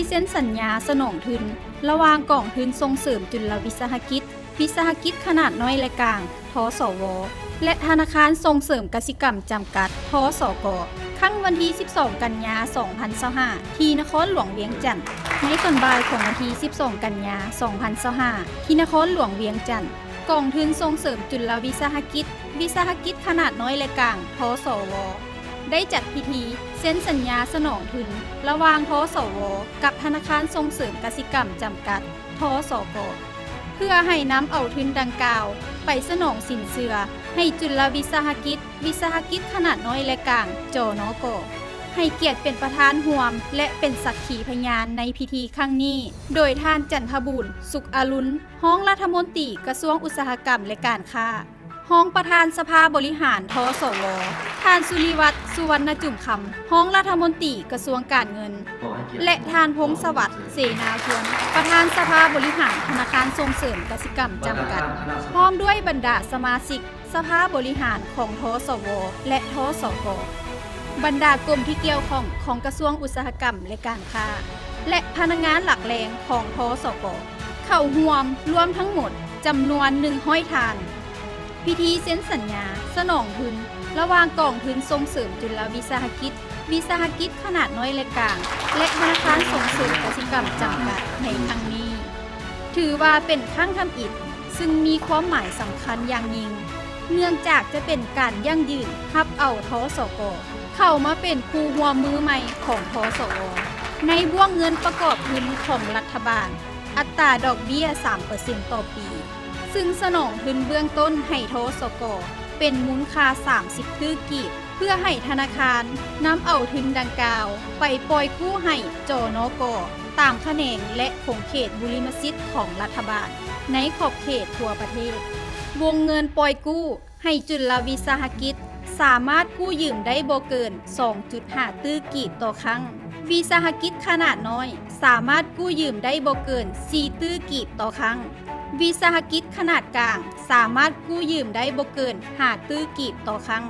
ເຊັນສັນຍາສະໜອງທຶນ ລະຫວ່າງກອງທຶນສົ່ງເສີມຈຸນລະວິສາຫະກິດ, ວິສາຫະກິດຂະໜາດນ້ອຍ ແລະ ກາງ ທສວ ແລະ ທະນາຄານສົ່ງເສີມກະສິກຳຈຳກັດ ທສກ ຄັ້ງວັນທີສິບສອງ ກັນຍາ ສອງພັນຊາວຫ້າ ທີ່ນະຄອນຫຼວງວຽງຈັນ. ໃນຕອນບ່າຍຂອງວັນທີສິບສອງ ກັນຍາ ສອງພັນຊາວຫ້າ ທີ່ນະຄອນຫຼວງວຽງຈັນ, ກອງທຶນສົ່ງເສີມຈຸນລະວິສາຫະກິດ, ວິສາຫະກິດຂະໜາດນ້ອຍ ແລະ ກາງ ທສວ ໄດ້ຈັດພິທີເຊັນສັນຍາສະໜອງທຶນ ລະຫວ່າງ ທສວ ກັບທະນາຄານສົ່ງເສີມກະສິກຳຈຳກັດ ທສກ ເພື່ອໃຫ້ນຳເອົາທຶນດັ່ງກ່າວໄປສະໜອງສິນເຊື່ອໃຫ້ຈຸນລະວິສາຫະກິດ, ວິສາຫະກິດຂະໜາດນ້ອຍ ແລະ ກາງ ຈນກ ໃຫ້ກຽດເປັນປະທານຮ່ວມ ແລະ ເປັນສັກຂີພະຍານໃນພິທີຄັ້ງນີ້ ໂດຍທ່ານ ຈັນທະບູນ ສຸກອະລຸນ ຮອງລັດຖະມົນຕີກະຊວງອຸດສາຫະກຳ ແລະ ການຄ້າ, ຮອງປະທານສະພາບໍລິຫານ ທສວ, ທ່ານ ສຸລິວັດ ສຸວັນນະຈຸມຄຳ ຮອງລັດຖະມົນຕີກະຊວງການເງິນ ແລະ ທ່ານ ພົງສະຫວັດ ເສນາທວນ ປະທານສະພາບໍລິຫານທະນາຄານສົ່ງເສີມກະສິກຳຈຳກັດ, ພ້ອມດ້ວຍບັນດາສະມາຊິກສະພາບໍລິຫານຂອງ ທສວ ແລະ ທສກ, ບັນດາກົມທີ່ກ່ຽວຂ້ອງຂອງກະຊວງອຸດສາຫະກຳ ແລະ ການຄ້າ ແລະ ພະນັກງານຫຼັກແຫຼ່ງຂອງ ທສກ ເຂົ້າຮ່ວມ ລວມທັງໝົດຈຳນວນໜຶ່ງຮ້ອຍທ່ານ. ພິທີເຊັນສັນຍາສະໜອງທຶນ ລະຫວ່າງກອງທຶນສົ່ງເສີມຈຸນລະວິສາຫະກິດ, ວິສາຫະກິດຂະໜາດນ້ອຍ ແລະ ກາງ ແລະ ທະນາຄານສົ່ງເສີມກະສິກຳຈຳກັດໃນຄັ້ງນີ້ ຖືວ່າເປັນຄັ້ງທຳອິດ ຊຶ່ງມີຄວາມໝາຍສຳຄັນຢ່າງຍິ່ງ ເນື່ອງຈາກຈະເປັນການຢັ້ງຢືນຮັບເອົາ ທສກ ເຂົ້າມາເປັນຄູ່ຮ່ວມມືໃໝ່ຂອງ ທສວ ໃນບ້ວງເງິນປະກອບທຶນຂອງລັດຖະບານ ອັດຕາດອກເບ້ຍສາມເປີເຊັນຕໍ່ປີ, ຊຶ່ງສະໜອງທຶນເບື້ອງຕົ້ນໃຫ້ ທສກ ເປັນມູນຄ່າສາມສິບຕື້ກີບ ເພື່ອໃຫ້ທະນາຄານນຳເອົາທຶນດັ່ງກ່າວໄປປ່ອຍກູ້ໃຫ້ ຈນກ ຕາມຂະແໜງ ແລະ ຂົງເຂດບຸລິມະສິດຂອງລັດຖະບານໃນຂອບເຂດທົ່ວປະເທດ. ວົງເງິນປ່ອຍກູ້ໃຫ້ຈຸນລະວິສາຫະກິດສາມາດກູ້ຢືມໄດ້ບໍ່ເກີນສອງຈຸດຫ້າຕື້ກີບຕໍ່ຄັ້ງ, ວິສາຫະກິດຂະໜາດນ້ອຍສາມາດກູ້ຢືມໄດ້ບໍ່ເກີນສີ່ຕື້ກີບຕໍ່ຄັ້ງ, ວິສາຫະກິດຂະໜາດກາງສາມາດກູ້ຢືມໄດ້ບໍ່ເກີນຫ້າຕື້ກີບຕໍ່ຄັ້ງ.